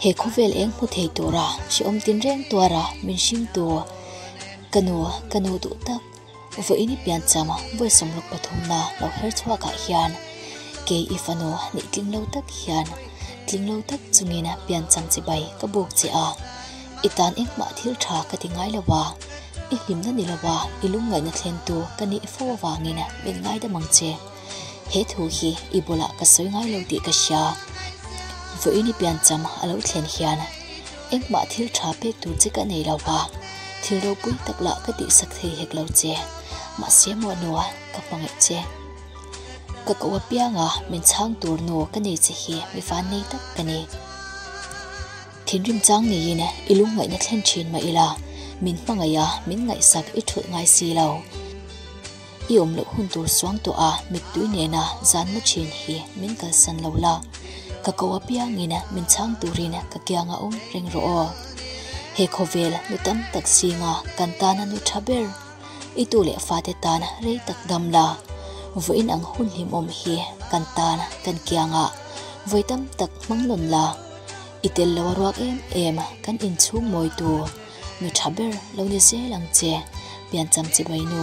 He khawvel eng hmu thei tura hrehawm tinreng tuara min hringtu ka nu, ka nu duh tak, vawiin i piancham vawi 63 na lo her chhuakah hian kei i fanu nih tling lo tak hian tling lo tak chungin piancham chibai ka buk che a, i tan engmah thil tha ka ti ngai lo a, i hlimna ni lo a i lungngaihna thlentu ka nih fo avangin min ngaidam ang che. He thu hi i bulah ka sawi ngai lo tih ka hria. Vawiin i piancham a lo thlen hian engmah thil tha pek tur che ka nei lo va, thil ropui tak lah ka tihsak thei hek lo che. Mahse maw nua, ka hmangaih che. Ka koh apianga min chhang tur nu ka nei che hi mi vannei tak ka ni. Thinrim chang neiin i lungngaihna thlen thin mah ila, min hmangaih a, min ngaihsak i thulh ngai si lo. I awm loh hun tur suang tawh a mittui nena zan mu thin hi min kalsan lo la, ka ko apiangin min chhang turin ka kianga awm reng rawh aw. He khawvel nu tam tak zinga kan tana nu tha ber, i tu leh fate tan rei tak dam la, vawiin ang hun hlimawm hi kan tan kan kiangah vawi tam tak hmang lawn la, i tel lo a ruak em em kan inchhung mawitu. Nu tha ber lo ni zel ang che, piancham chibai nu.